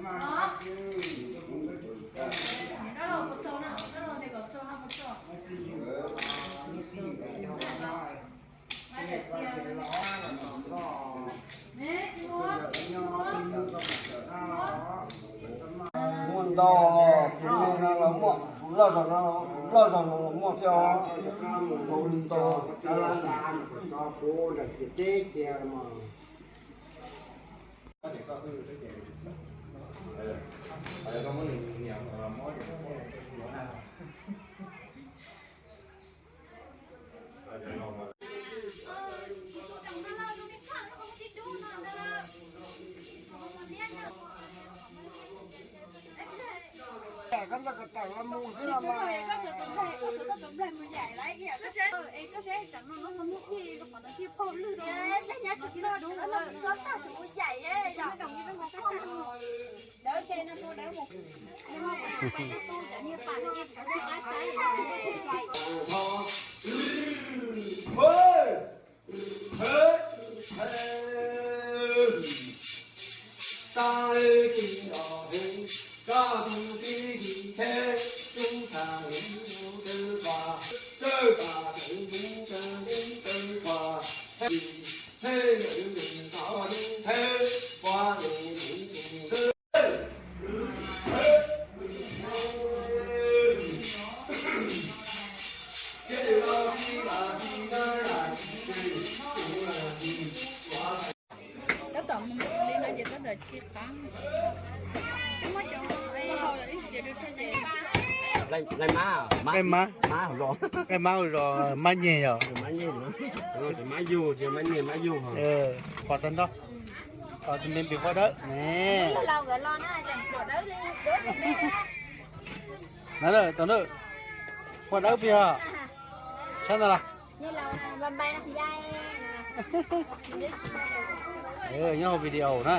Muaj ntau, tus neeg no los muaj, tus loj zog no, tus loj zog no los muaj thiab os. Ntau li ntau. Tab tom mus li no ces tab tom ci qab. Muab cov hau ib ces rau tso ces. Nqaij mab, nqaij mab, nqaij mab ua zos mab nyeg yog. Mab nyeg, mab yug, mab nyeg mab yug. Qos tag nrho, qos tus me npis quaj dawb ne. Na, tom na, quaj dawb pig os. Sab ntawd los. Nyob hauv video na.